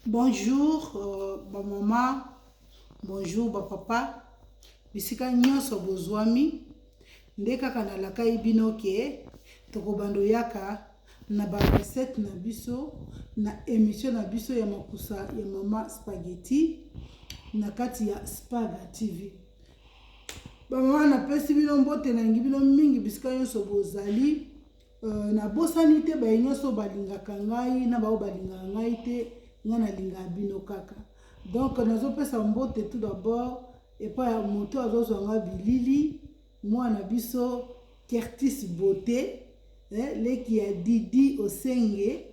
Bonjour euh, ba maman, bonjour ba papa, bisika nyonso bozwami nde kaka nalakai bino ke tokobanda oyaka na ba recette na biso na émission na biso ya makusa ya mama spaghetti na kati ya Spaga TV. Ba mama napesi bino mbote, nalingi bino mingi bisika nyonso bozali. Euh, nabosani te baye nyonso balingaka ngai na baoyo balingaka ngai te, ngai nalingaka bino kaka. Donc nazopesa mbote tout d'abord epai ya moto azozwa ngai bilili, mwana biso Kertis Beauté, eh, leki ya Didi Osenge.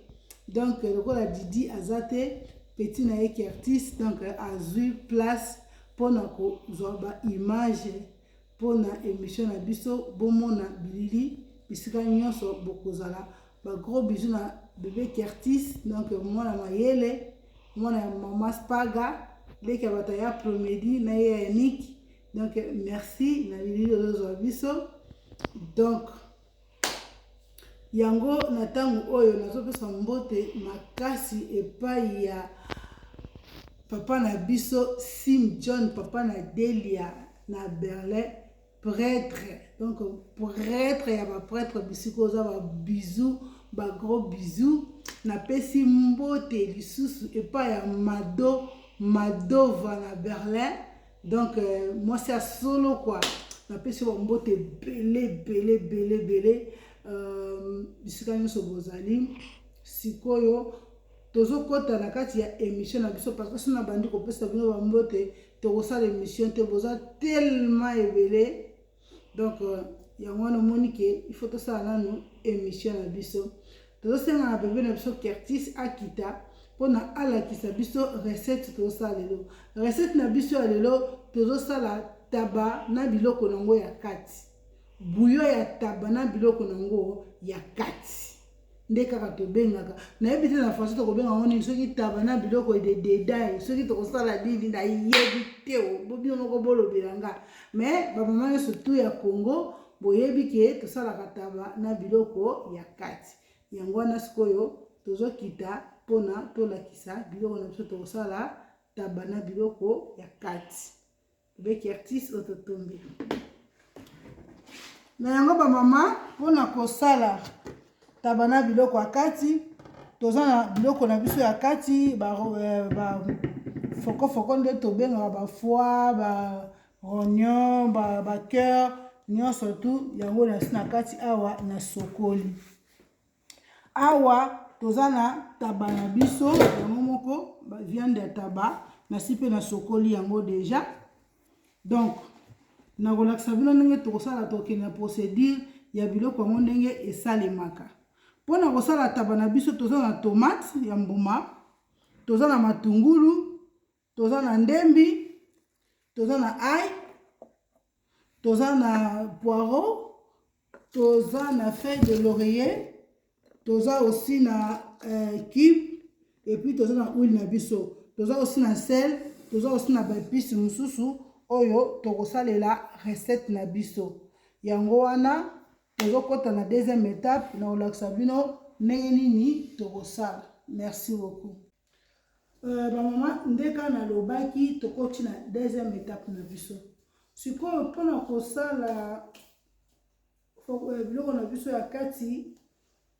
Donc lokola Didi aza te, petit na ye Kertis, donc azwi place mpona kozwa ba image mpo na emission na biso bomona bilili bisika nyonso bokozala. Ba gros bisous na bebe Kertis, donc mwana mayele, mwana ya mama Spaga, leki ya bato ya Promedi na ye ya Yannick. Donc merci na bilili ozozwa biso. Donc yango na ntango oyo nazopesa mbote makasi epai ya papa na biso Sim John, papa na Delia na Berlin, prêtre. Donc prêtre ya ba prêtre, bisika oza, ba bisous, ba gros bisous. Napesi mbote lisusu epai ya Mado Madova na Berlin. Donc euh, mwasi ya solo quoi. Napesi ba mbote ebele ebele ebele ebele euh, bisika nyonso bozali. Sikoyo tozokɔta na kati ya émission na biso, parce que soki nabandi kopesa bino bambote tokosala émission te, boza tellement ebele. Donc euh, yango wana omoni ke il faut tosala nanu émission na biso. Tozosenga na bebe na biso Kertis akita mpona alakisa biso recette tozosala lelo. Recette na biso ya lelo, tozosala taba na biloko nango ya kati, bouillon ya taba na biloko nango ya kati nde kaka tobengaka. Nayebi te na français tokobenga yango nini, soki taba na biloko de détail, soki tokosala nini nayebi te, o bino moko bolobela nga. Mais bamama nyonso tu ya Congo boyebi ke tosalaka taba na biloko ya kati. Yango wana sikoyo tozokita mpona tolakisa biloko na biso tokosala taba na biloko ya kati. Beki artiste oyo totombi na yango bamama, mpona kosala taba na biloko ya kati, toza na biloko na biso ya kati, ba, ba fokofoko nde tobengaka, ba foie, ba rognon, ba, ba cœur, nyonso tu yango nasi na kati awa na sokoli. Awa toza na taba na biso yango moko, ba viande ya taba nasi mpe nasokoli yango deja. Donc nakolakisa bino ndenge tokosala, tokende na procédure ya biloko yango ndenge esalemaka. Mpona kosala taba na biso, toza na tomate ya mbuma, toza na matungulu, toza na ndembi, toza na ail, toza na poireau, toza na feuille de laurier, toza aussi na euh, cube, et puis toza na huile na biso, toza aussi na sel, toza aussi na baépice mosusu oyo tokosalela recette na biso. Yango wana tozokɔta na deuxième étape na kolakisa bino ndenge nini tokosala. Merci beaucoup. Euh, bamama, nde kaka nalobaki, tokoti na deuxième étape na biso sikoyo mpona kosala biloko na biso ya kati.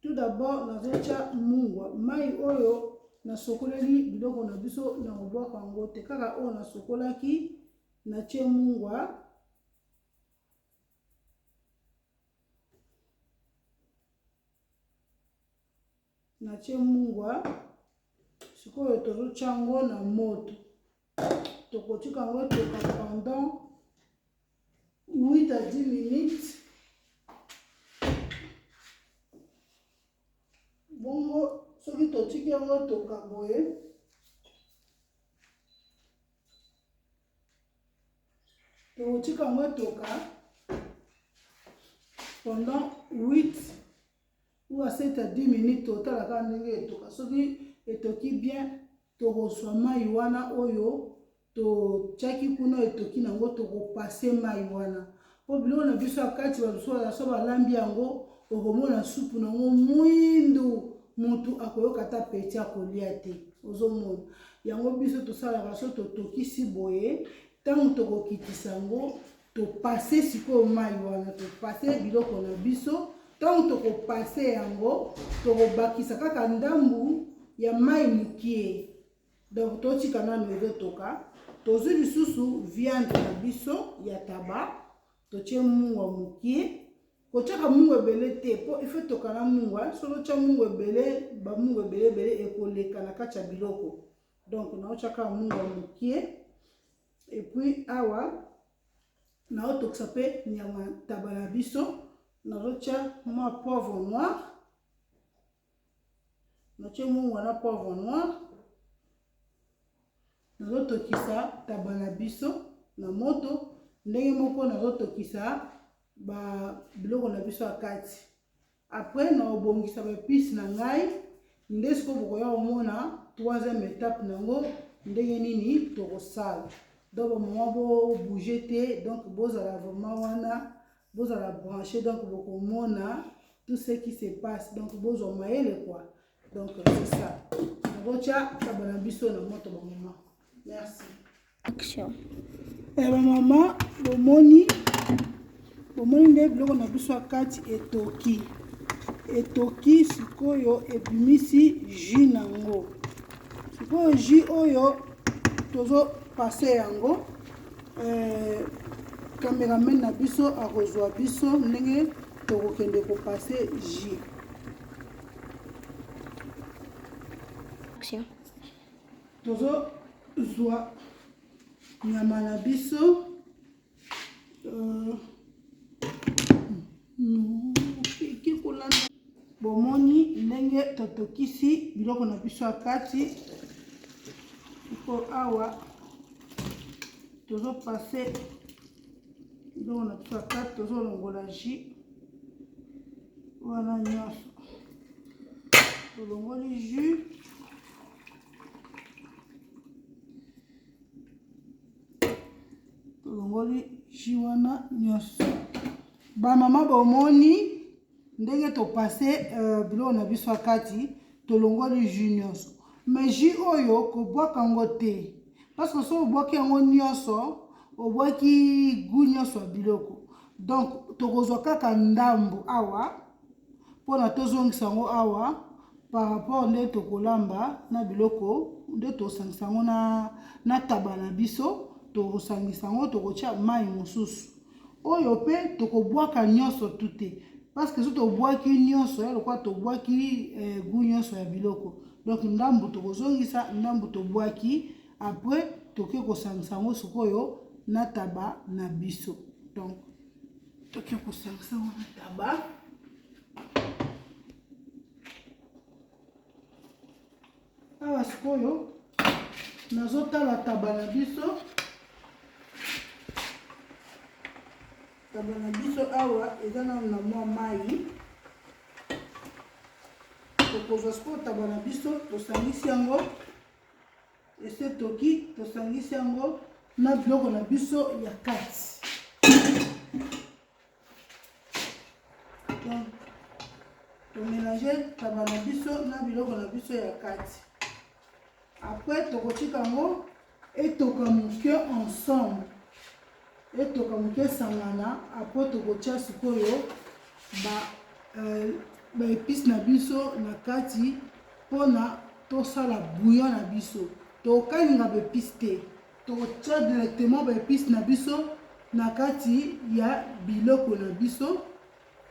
Tout d'abord nazotya mungwa, mai oyo nasokoleli biloko na biso, na kobwaka yango te, kaka oyo nasokolaki natie mungwa. Natie mungwa, sikoyo tozotya yango na moto, tokotika yango etoka pendant 8 à 10 minutes. Bongo soki totiki yango etoka boye, tokotika yango etoka pendant 8 ou à 7 à 10 minutes, totala kaka ndenge etoka. Soki etoki bien, tokozwa mai wana oyo totiaki kuna etoki nango, tokopase mai wana mpo biloko na biso ya kati bamosusu so balambi yango, okomona supu nango mwindu, motu akoyoka ata peti akolia te. Ozomona yango, biso tosalaka so totokisi boye, ntango tokokitisa yango, topase sikoyo mai wana, topase biloko na biso. Ntango tokopase yango, tokobakisa kaka ndambu ya mai mokie. Donc totika nanu ezotoka. Tozwi lisusu viande na biso ya taba, totie mungwa mokie. Kotiaka mungwa ebele te, mpo ifo etoka na mungwa. Soki otya mungwa ebele, bamungwa ebele ebele ekoleka na kati ya biloko. Donc naotya kaka mungwa mokie. Et puis awa naotokisa mpe nyama taba na biso, nazotya mwa poivre noir, natie mungwa na poivre noir. Nazotokisa taba na biso na moto ndenge moko nazotokisa ba biloko na biso ya kati. Après naobongisa ba épice na ngai nde sikoyo bokoya komona troisième étape nango ndenge nini tokosala. Donc bamama, bobouge te, donc bozala vraiment wana, bozala branché. Donc bokomona tout ce qui se passe, donc bozwa mayele quoi. Donc c'est ça, nakotya taba na biso na moto, bamama. Merci. Action. Bamama, bomoni, bomoni nde biloko na biso ya kati etoki, etoki. Sikoyo ebimisi jus nango. Sikoyo jus oyo tozopase yango, cameraman na biso akozwa biso ndenge tokokende kopase jus. Action. Tozozwa nyama na biso, eke kolanda. Bomoni ndenge totokisi biloko na biso ya kati. Sikoyo awa tozopase biloko na biso ya kati, tozolongola jus wana nyonso. Tolongoli jus, tolongoli jus wana nyonso. Bamama, bomoni ndenge topase biloko na biso ya kati, tolongoli jus nyonso. Mais jus oyo kobwaka yango te, parce que soki obwaki yango nyonso, obwaki goût nyonso ya biloko. Donc tokozwa kaka ndambu awa mpona tozongisa yango awa par rapport nde tokolamba na biloko, nde tosangisa yango na taba na biso. Tokosangisa yango, tokotia mai mosusu oyo mpe tokobwaka nyonso tu te, parce que soki tobwaki nyonso, ya lokola tobwaki goût nyonso ya biloko. Donc ndambu tokozongisa, ndambu tobwaki. Après toke kosangisa yango sikoyo na taba na biso. Donc toke kosangisa yango na taba. Awa sikoyo nazotala taba na biso. Taba na biso awa eza nano na mwa mai. Tokozwa sikoyo taba na biso, tosangisi yango ese toki, tosangisi yango na biloko na biso ya kati. Donc tomélange taba na biso na biloko na biso ya kati. Après tokotika yango etoka moke ensemble, etoka moke, esangana. Après tokotia sikoyo baépice na biso na kati mpona tosala bouillon na biso. Tokokalinga baépice te, tokotia directement baépice na biso na kati ya biloko na biso.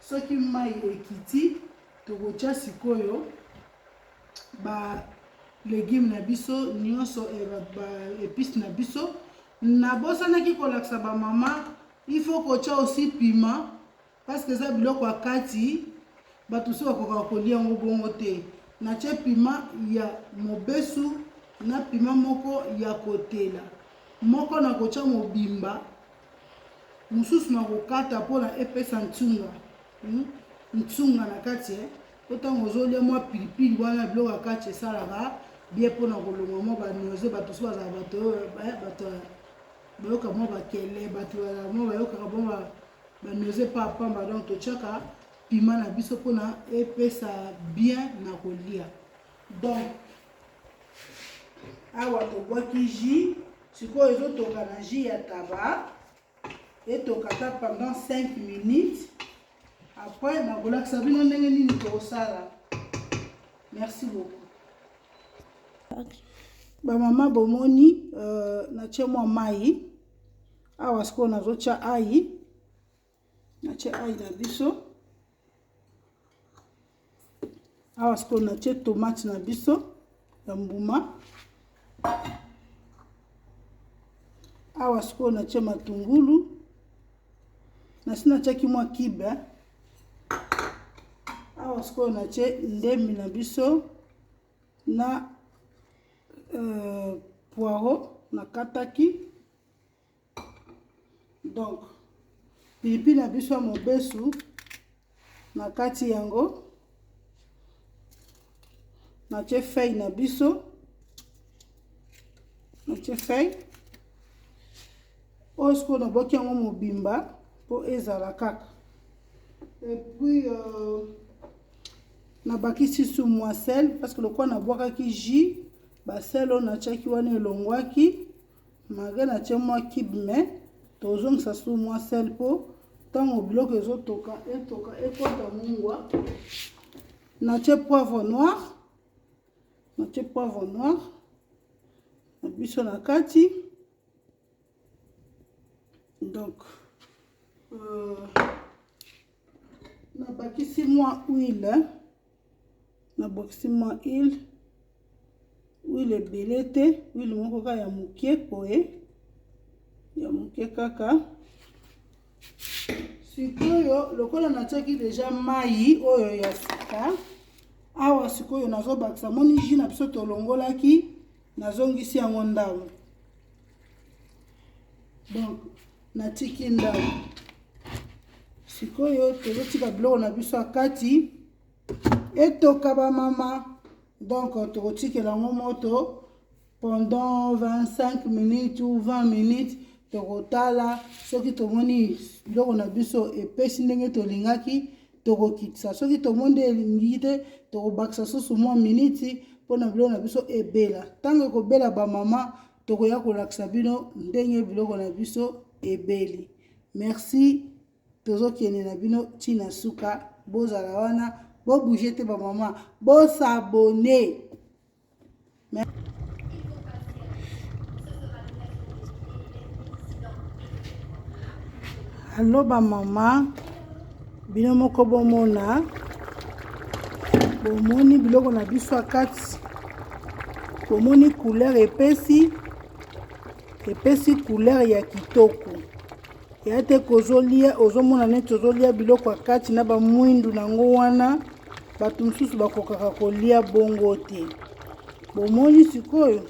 Soki mai ekiti, tokotia sikoyo balégume na biso nyonso, baépice na biso. Nabosanaki kolakisa bamama, il faut kotia aussi piment, parce que eza biloko ya kati, bato so bakokaka kolia yango bongo te. Natie piment ya mobesu na piment moko ya kotela. Moko na kotia mobimba, mosusu na kokata mpona epesa ntunga, Ntunga na kati, po ntango ozolia mwa pilipili wana, biloko ya kati esalaka bien mpona kolongwa mwa banausées. Bato so bazala bato oyo bato bayoka mwa bakele, bato mwa bayokaka mwa banausées pamba. Donc totiaka piment na biso mpona epesa bien na kolia. Donc Awa tobwaki jus, sikoyo ezotoka na jus ya taba, etoka ata pendant 5 minutes. Après nakolakisa bino ndenge nini tokosala. Merci beaucoup. Bamama bomoni, natie mwa mai awa, sikoyo nazotya ai, natie ai na biso awa. Sikoyo natie tomate na biso ya mbuma awa. Sikoyo natie matungulu, nasi natiaki mwa cube awa. Sikoyo natie ndembi na biso na poireau nakataki. Donc pilipili na biso ya mobesu na kati yango, natie feuille na biso, natie feuille oyo. Sikoyo nabwaki yango mobimba mpo ezala kaka. Et puis nabakisi su mwa sel, parce que lokola nabwakaki jus, basel oyo natiaki wana elongwaki, malgré natie mwa cube, mais tozongisa su mwa sel mpo ntango biloko ezotoka, etoka, ekota mungwa. Natie poivre noir, natie poivre noir na biso na kati. Donc nabakisi mwa huile, nabakisi mwa huile, huile ebele te, huile moko kaka ya mokie boye, ya moke kaka. Sikoyo lokola natiaki déjà mai oyo ya sika awa, sikoyo nazobakisa, moni jus na biso tolongolaki, nazongisi yango ndambo. Donc natiki ndambo. Sikoyo tozotika biloko na biso ya kati etoka, bamama. Donc tokotikela yango moto pendant 25 minutes ou 20 minutes. Tokotala soki tomoni biloko na biso epesi ndenge tolingaki, tokokitisa. Soki tomoni elingi te, tokobakisa susu mwa miniti mpona biloko na biso ebela. Ntango ekobela, bamama, tokoya kolakisa bino ndenge biloko na biso ebeli. Merci. Tozokende na bino ntina suka. Bozala wana, bobouge te, bamama, bos'abonner. Allô bamama, bino moko bomona, bomoni biloko na biso ya kati, bomoni couleur epesi, epesi couleur ya kitoko ya te. Kozolia, ozomona neti ozolia biloko ya kati na bamwindu nango wana. Bato mosusu bakokaka kolia bongo te. Bomoni sikoyo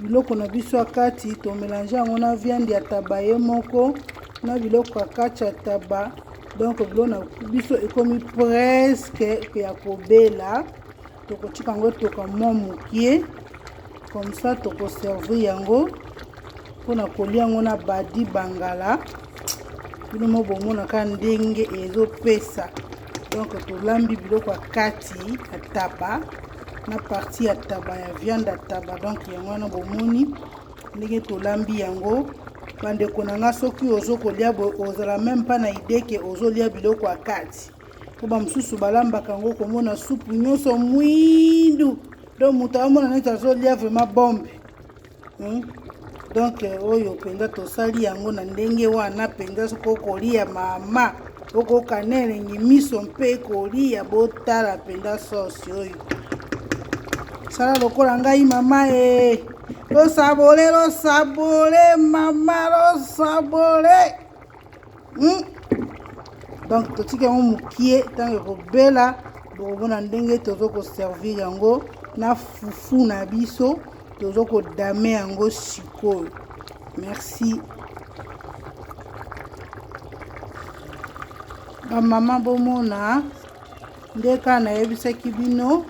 biloko na biso ya kati, tomélanger yango na viande ya taba ye moko na biloko ya kati ya taba. Donc biloko na biso ekomi presque ya kobela. Tokotika yango etoka mwa mokie, comme ça tokoservir yango mpona kolia yango na badi bangala. Bino mo bomonaka ndenge ezopesa. Donc tolambi biloko ya kati ya taba na partie ya taba, ya viande ya taba. Donc yango wana bomoni ndenge tolambi yango. Bandeko na nga, soki ozokolia boye, ozala même mpa na idée ke ozolia biloko ya kati, mpo bamosusu balambaka yango, komona supu nyonso mwindu, donc moto amona neti azolia vraiment bombe. Donc oyo mpenza tosali yango na ndenge wana mpenza. Soki okolia, mama, okokana elengi miso mpe kolia. Botala mpenza sauce oyo. Sala lokola ngai, mama e, losabole, losabole, mama, losabole. Donc totiki yango mokie. Ntango ekobela, bokomona ndenge tozo koservir yango na fufu na biso. Tozo kodamer yango sikoyo. Merci bamama. Bomona nde kaka nayebisaki bino.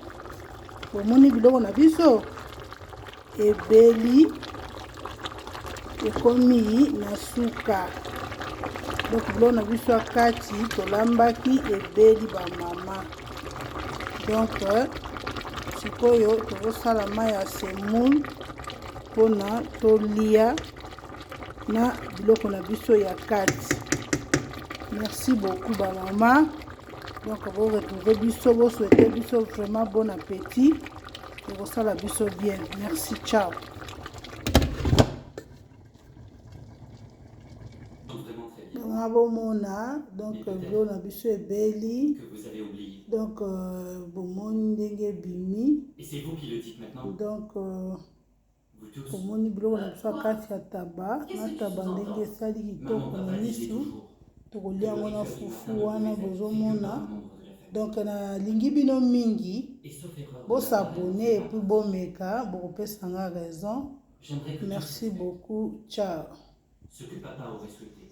Bomoni biloko na biso ebeli, ekomi na suka. Donc biloko na biso ya kati tolambaki ebeli, bamama. Donc Sikoyo tokosala mai ya semoule mpona tolia na biloko na biso ya kati. Merci beaucoup ba mama. Donc bo retrouver biso, bo souhaiter biso vraiment bon appétit. Ekosala biso bien. Merci, ciao. Nga bomona donc biloko na biso ebeli, donc bomoni ndenge ebimi. Donc omoni biloko na biso ya kati ya taba na taba ndenge esali kitoko na misu. Tokolia yango na fufu wana bozomona. Donc nalingi bino mingi, bos'abonner et puis bomeka, bokopesa nga raison. Merci beaucoup, ciao. Ce que papa aurait souhaité.